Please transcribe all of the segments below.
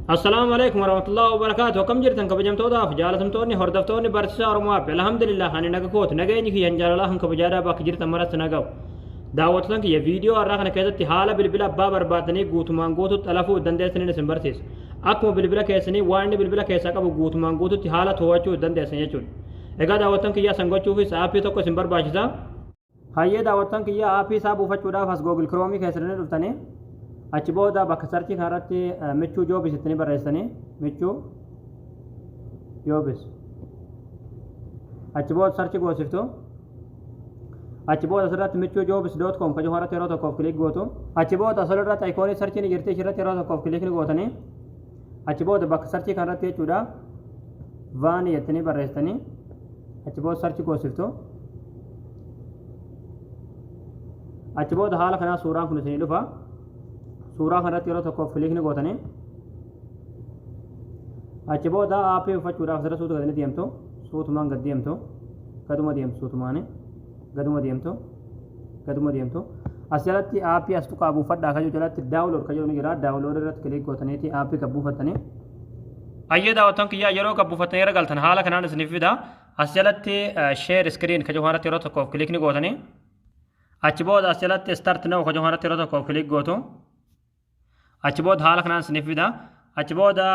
Assalaamu alaikum warahmatullahi wabarakaatu. Akkam jirtan kabajamtootaaf jaalatamtoonni hordoftoonni barsiisaa Oromoo App. Alhamdulillah, ani naga kooti. Nageenyi kiyyan jaalalaa kan kabajaadhaa bakka jirtan maratti naga'u. Daawwattoota kiyya, viidiyoo har'aa kana keessatti haala bilbila abbaa barbaadanii guutumaan guututti xalafuu dandeessaniin isin barsiisa. Akkuma bilbila keessanii waan inni bilbila keessaa qabu guutumaan guututti haala to'achuu dandeessan jechuudha. Egaa daawwattoon kiyyaa, san gochuufis aappii tokko isin barbaachisa. Hayyee daawwattoon kiyya, aappii isaa buufachuudhaaf as Google Chrome keessatti dhuftanii, achi booda bakka search kanarratti Michuu Jobs ittanii barreessanii, Michuu Jobs, achi booda search goosiftu. Achi booda asirratti michuujobs.com kan jedhu irratti yeroo tokkoof click gootu. Achi booda asirratti icon search ni jirti, ishirratti yeroo tokkoof click ni gootanii, achi booda bakka search kanarratti jechuudha vaanii jettanii barreessitanii, achi booda search goosiftu. Achi booda haala kanaa suuraan kun isinii dhufa. Suuraa kanarratti yeroo tokkoof click ni gootanii, achi booda aappii buufachuudhaaf asirra suutu gadanii deemtu. Suutumaan gad deemtu, gaduma deemtu, suutumaani gaduma deemtu, gaduma deemtu. As jalatti aappii as tuqaa buufadhaa kan jedhu jalatti download kan jedhu ni jira. Download irratti click gootaniiti aappii gad buufattanii. Hayyee daawwattoon kiyyaa, yeroo gad buufattanii irra galtan haala kanaan isiniif fida. As jalatti share screen kan jedhu irratti yeroo tokkoof click ni gootanii, achi booda as jalatti start now kan jedhu irratti yeroo tokkoof click gootu. Achi booda haala kanaan isiniif fida. Achi booda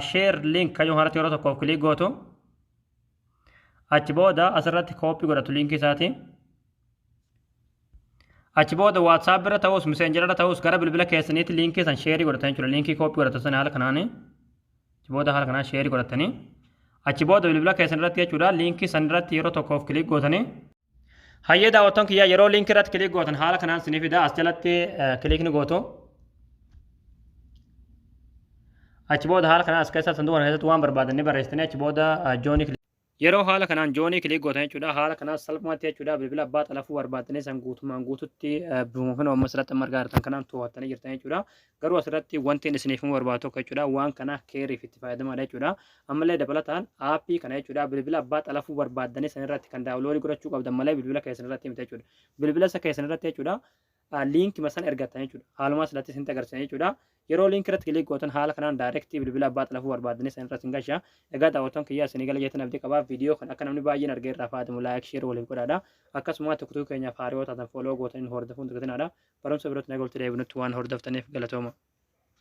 share link kan jedhu irratti yeroo tokkoof click gootu. Achi booda asirratti copy godhatu liinkii isaati. Achi booda WhatsApp bira ta'us, Messenger irra ta'us, gara bilbila keessaniitti liinkii san share godhatan jechuudha. Liinkii copy godhatan sana haala kanaani. Achi booda haala kanaan share godhatanii, achi booda bilbila keessan irratti jechuudha liinkii san irratti yeroo tokkoof click gootanii. Hayyee daawwattoon kiyyaa, yeroo liinkii irratti click gootan haala kanaan isinii fida. As jalatti click ni gootu. Achi booda haala kanaan as keessa sanduuqa kana keessatti waan barbaadan ni barreessitanii, achi booda join. Yeroo haala kanaan join click gootan jechuudha, haala kanaan salphumatti jechuudha bilbila abbaa xalafuu barbaadanii san guutumaan guututti bifuma kana amma asirratti amma argaa jirtan kanaan to'attanii jirtan jechuudha. Garuu asirratti wanti inni isiniif himuu barbaadu tokko jechuudha, waan kana keeriif itti fayyadamaadha jechuudha. Ammallee dabalataan aappii kana jechuudha bilbila abbaa xalafuu barbaadanii san irratti kan download godhachuu qabdan malee bilbila keessan irratti miti jechuudha. Bilbila isa keessan irratti jechuudha liinkii san ergattan jechuudha. Haalumaa asirratti isinitti agarsiisan jechuudha. Yeroo liinkii irratti click gootan haala kanaan direct bilbila abbaa xalafuu barbaadanii san irratti hin gasha. Egaa daawwattoon kiyyaa, isinii gala jettan abdii qabaa. Viidiyoo kan akka namni baay'een argee irraa fayyadamu like, share waliif godhaadha. Akkasuma TikTok keenyaaf haaraa taatan follow gootaniin hordofuun dagatinadha. Barumsa birootti nagaa walitti deebinutti waan hordoftaniif galatooma.